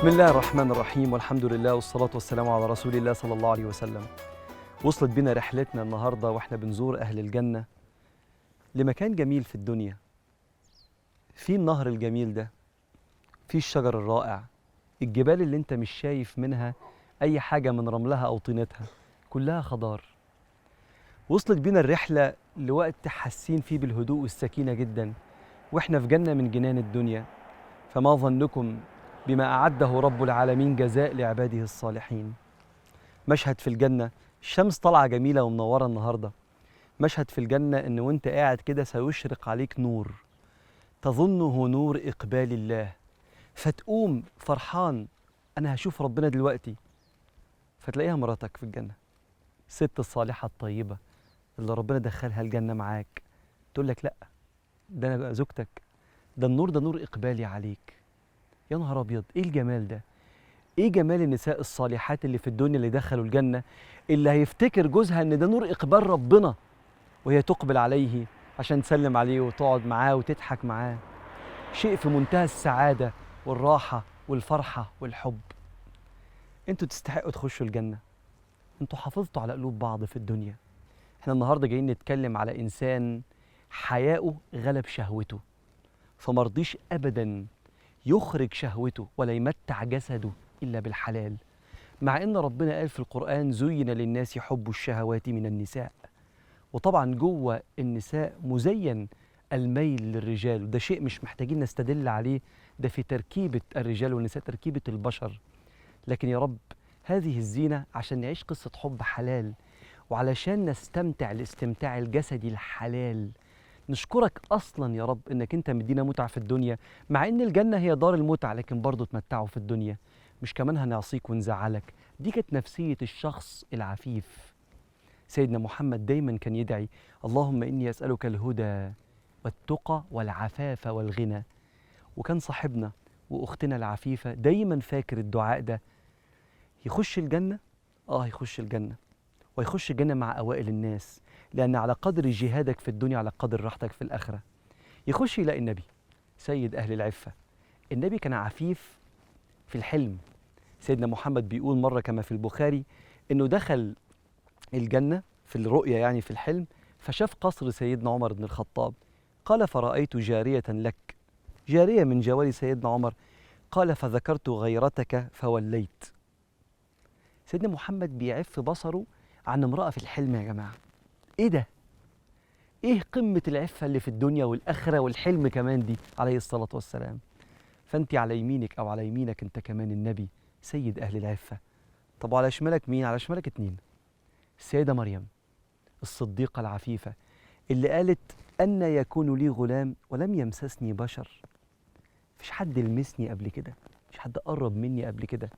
بسم الله الرحمن الرحيم، والحمد لله والصلاة والسلام على رسول الله صلى الله عليه وسلم. وصلت بنا رحلتنا النهاردة وإحنا بنزور أهل الجنة لمكان جميل في الدنيا، في النهر الجميل ده، في الشجر الرائع، الجبال اللي انت مش شايف منها أي حاجة من رملها أو طينتها، كلها خضار. وصلت بينا الرحلة لوقت حاسين فيه بالهدوء والسكينة جدا، وإحنا في جنة من جنان الدنيا. فما ظنكم بما أعده رب العالمين جزاء لعباده الصالحين؟ مشهد في الجنة، الشمس طالعة جميلة ومنورة النهاردة. مشهد في الجنة إن وإنت قاعد كده سيشرق عليك نور تظنه نور إقبال الله، فتقوم فرحان، أنا هشوف ربنا دلوقتي، فتلاقيها مراتك في الجنة، الست الصالحة الطيبة اللي ربنا دخلها الجنة معاك، تقول لك لأ ده أنا زوجتك، ده النور ده نور إقبالي عليك. يا نهار أبيض، إيه الجمال ده؟ إيه جمال النساء الصالحات اللي في الدنيا اللي دخلوا الجنة، اللي هيفتكر جوزها إن ده نور إقبال ربنا، وهي تقبل عليه عشان تسلم عليه وتقعد معاه وتضحك معاه. شيء في منتهى السعادة والراحة والفرحة والحب. انتوا تستحقوا تخشوا الجنة، انتوا حافظتوا على قلوب بعض في الدنيا. احنا النهاردة جايين نتكلم على إنسان حياؤه غلب شهوته، فمرضيش أبداً يخرج شهوته ولا يمتع جسده إلا بالحلال، مع إن ربنا قال في القرآن زين للناس حب الشهوات من النساء، وطبعا جوه النساء مزين الميل للرجال، وده شيء مش محتاجين نستدل عليه، ده في تركيبة الرجال والنساء، تركيبة البشر. لكن يا رب هذه الزينة عشان نعيش قصة حب حلال، وعلشان نستمتع الاستمتاع الجسدي الحلال. نشكرك أصلاً يا رب إنك أنت مدينا متعة في الدنيا، مع إن الجنة هي دار المتعة، لكن برضو تمتعوا في الدنيا، مش كمان هنعصيك ونزعلك. دي كانت نفسية الشخص العفيف. سيدنا محمد دايماً كان يدعي اللهم إني أسألك الهدى والتقى والعفاف والغنى. وكان صاحبنا وأختنا العفيفة دايماً فاكر الدعاء ده. يخش الجنة؟ يخش الجنة، ويخش الجنة مع أوائل الناس، لأن على قدر جهادك في الدنيا على قدر راحتك في الآخرة. يخش يلاقي النبي سيد أهل العفة. النبي كان عفيف في الحلم. سيدنا محمد بيقول مرة كما في البخاري إنه دخل الجنة في الرؤية، يعني في الحلم، فشاف قصر سيدنا عمر بن الخطاب. قال فرأيت جارية لك، جارية من جواري سيدنا عمر. قال فذكرت غيرتك فوليت. سيدنا محمد بيعف بصره عن امرأة في الحلم يا جماعة. إيه ده؟ إيه قمة العفة اللي في الدنيا والآخرة والحلم كمان دي، عليه الصلاة والسلام. فأنت على يمينك أو على يمينك أنت كمان النبي سيد أهل العفة. طب وعلى شمالك مين؟ على شمالك اتنين، السيدة مريم الصديقة العفيفة اللي قالت أن يكون لي غلام ولم يمسسني بشر، مفيش حد لمسني قبل كده، مفيش حد قرب مني قبل كده.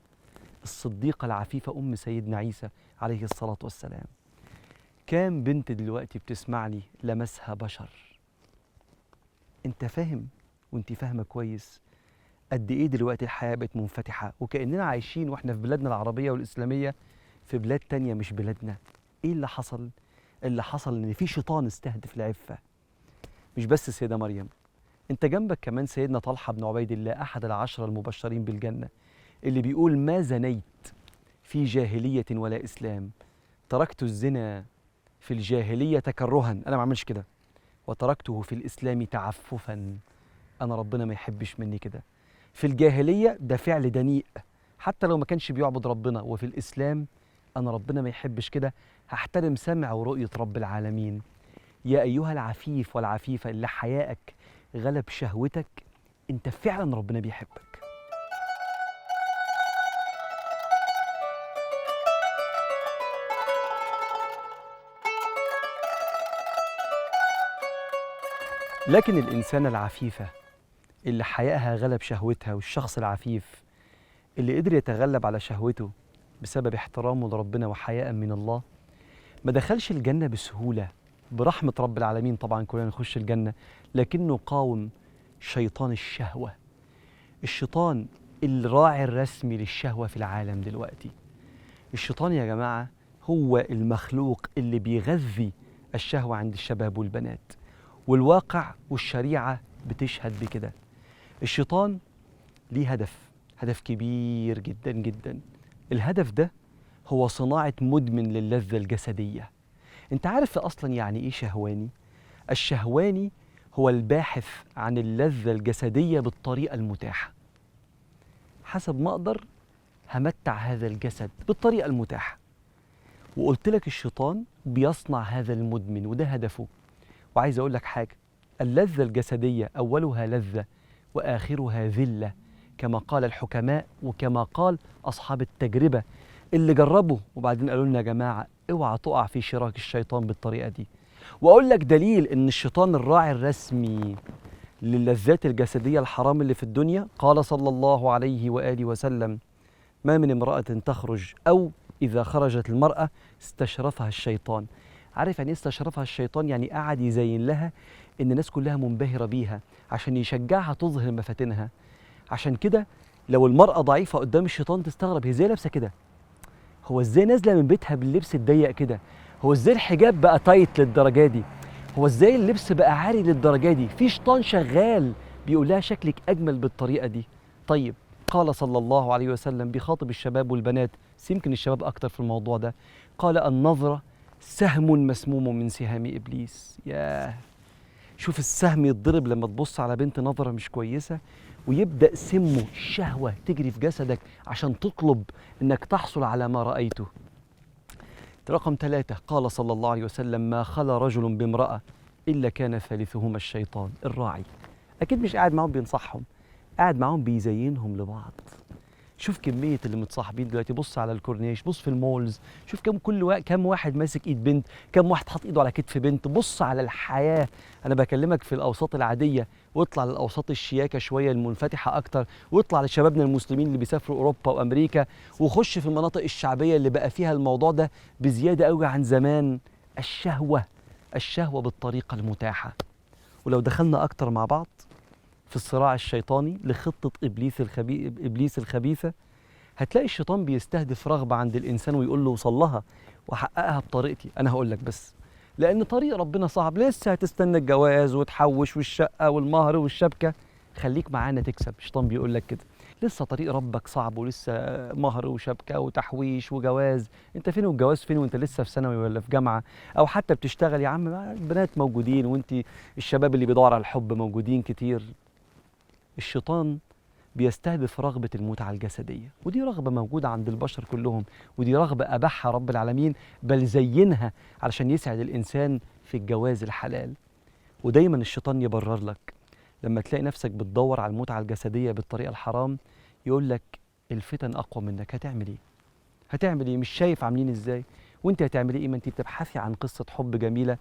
الصديقة العفيفة أم سيدنا عيسى عليه الصلاة والسلام. كام بنت دلوقتي بتسمعني لمسها بشر؟ انت فاهم وانت فاهمة كويس قد ايه دلوقتي الحياة بقت منفتحة، وكأننا عايشين واحنا في بلادنا العربية والإسلامية في بلاد تانية مش بلادنا. ايه اللي حصل؟ اللي حصل ان في شيطان استهدف العفة. مش بس السيدة مريم، انت جنبك كمان سيدنا طلحة بن عبيد الله أحد العشرة المبشرين بالجنة، اللي بيقول ما زنيت في جاهلية ولا إسلام، تركت الزنا في الجاهلية تكرها، أنا ما عملش كده، وتركته في الإسلام تعففا، أنا ربنا ما يحبش مني كده. في الجاهلية ده فعل دنيء حتى لو ما كانش بيعبد ربنا، وفي الإسلام أنا ربنا ما يحبش كده، هحترم سمع ورؤية رب العالمين. يا أيها العفيف والعفيفة اللي حيائك غلب شهوتك، أنت فعلا ربنا بيحبك. لكن الإنسانة العفيفة اللي حيائها غلب شهوتها، والشخص العفيف اللي قدر يتغلب على شهوته بسبب احترامه لربنا وحياء من الله، ما دخلش الجنة بسهولة برحمة رب العالمين، طبعا كلنا نخش الجنة، لكنه قاوم شيطان الشهوة، الشيطان الراعي الرسمي للشهوة في العالم دلوقتي. الشيطان يا جماعة هو المخلوق اللي بيغذي الشهوة عند الشباب والبنات، والواقع والشريعة بتشهد بكده. الشيطان ليه هدف، هدف كبير جدا جدا. الهدف ده هو صناعة مدمن للذة الجسدية. انت عارف أصلا يعني إيه شهواني؟ الشهواني هو الباحث عن اللذة الجسدية بالطريقة المتاحة. حسب ما أقدر همتع هذا الجسد بالطريقة المتاحة. وقلت لك الشيطان بيصنع هذا المدمن وده هدفه. وعايز أقول لك حاجة، اللذة الجسدية أولها لذة وآخرها ذلة، كما قال الحكماء وكما قال أصحاب التجربة اللي جربوا وبعدين قالوا لنا يا جماعة اوعى تقع في شراك الشيطان بالطريقة دي. وأقول لك دليل إن الشيطان الراعي الرسمي للذات الجسدية الحرام اللي في الدنيا، قال صلى الله عليه وآله وسلم: ما من امرأة تخرج أو إذا خرجت المرأة استشرفها الشيطان. عارف يعني إيه استشرفها الشيطان؟ يعني قعد يزين لها إن الناس كلها منبهرة بيها عشان يشجعها تظهر مفاتنها. عشان كده لو المرأة ضعيفة قدام الشيطان تستغرب، هي إزاي لابسة كده؟ هو إزاي نازلة من بيتها باللبس الضيق كده؟ هو إزاي الحجاب بقى تايت للدرجة دي؟ هو إزاي اللبس بقى عاري للدرجة دي؟ في شيطان شغال بيقول لها شكلك أجمل بالطريقة دي. طيب قال صلى الله عليه وسلم بيخاطب الشباب والبنات، بس يمكن الشباب أكتر في الموضوع ده، قال: النظرة سهم مسموم من سهام إبليس. ياه، شوف السهم يتضرب لما تبص على بنت نظرة مش كويسة، ويبدأ سمه الشهوة تجري في جسدك عشان تطلب إنك تحصل على ما رأيته. رقم 3، قال صلى الله عليه وسلم: ما خلا رجل بامرأة إلا كان ثالثهما الشيطان. الراعي أكيد مش قاعد معهم بينصحهم، قاعد معهم بيزينهم لبعض. شوف كمية اللي متصاحبين دلوقتي، بص على الكورنيش، بص في ال malls، شوف كم كم واحد ماسك ايد بنت، كم واحد حاطط ايده على كتف بنت. بص على الحياة، أنا بكلمك في الأوساط العادية، واطلع للأوساط الشياكة شوية المنفتحة أكتر، واطلع لشبابنا المسلمين اللي بيسافروا أوروبا وأمريكا، وخش في المناطق الشعبية اللي بقى فيها الموضوع ده بزيادة قوي عن زمان. الشهوة، الشهوة بالطريقة المتاحة. ولو دخلنا أكتر مع بعض في الصراع الشيطاني لخطة إبليس الخبيثة، هتلاقي الشيطان بيستهدف رغبة عند الإنسان ويقول له وصلها وحققها بطريقتي. أنا هقول لك بس، لأن طريق ربنا صعب، لسه هتستنى الجواز وتحوش والشقة والمهر والشبكة، خليك معانا تكسب. الشيطان بيقول لك كده، لسه طريق ربك صعب ولسه مهر وشبكة وتحويش وجواز، انت فين والجواز فين وانت لسه في ثانوي ولا في جامعة أو حتى بتشتغل؟ يا عم البنات موجودين، وانت الشباب اللي بيدور على الحب موجودين كتير. الشيطان بيستهدف رغبة المتعة الجسدية، ودي رغبة موجودة عند البشر كلهم، ودي رغبة أباحها رب العالمين بل زينها علشان يسعد الإنسان في الجواز الحلال. ودايما الشيطان يبرر لك لما تلاقي نفسك بتدور على المتعة الجسدية بالطريقة الحرام، يقول لك الفتن أقوى منك، هتعمل إيه؟ هتعمل إيه؟ مش شايف عاملين إزاي؟ وأنت هتعملي إيه؟ ما أنت بتبحثي عن قصة حب جميلة،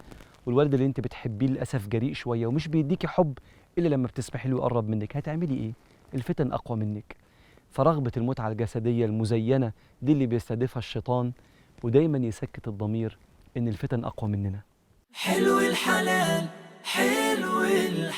والولد اللي أنت بتحبيه للأسف جريء شوية ومش بيديكي حب إلا لما بتسمحي له يقرب منك، هتعملي إيه؟ الفتن أقوى منك. فرغبة المتعة الجسدية المزينة دي اللي بيستهدفها الشيطان، ودايما يسكت الضمير إن الفتن أقوى مننا. حلو الحلال، حلو الحلال.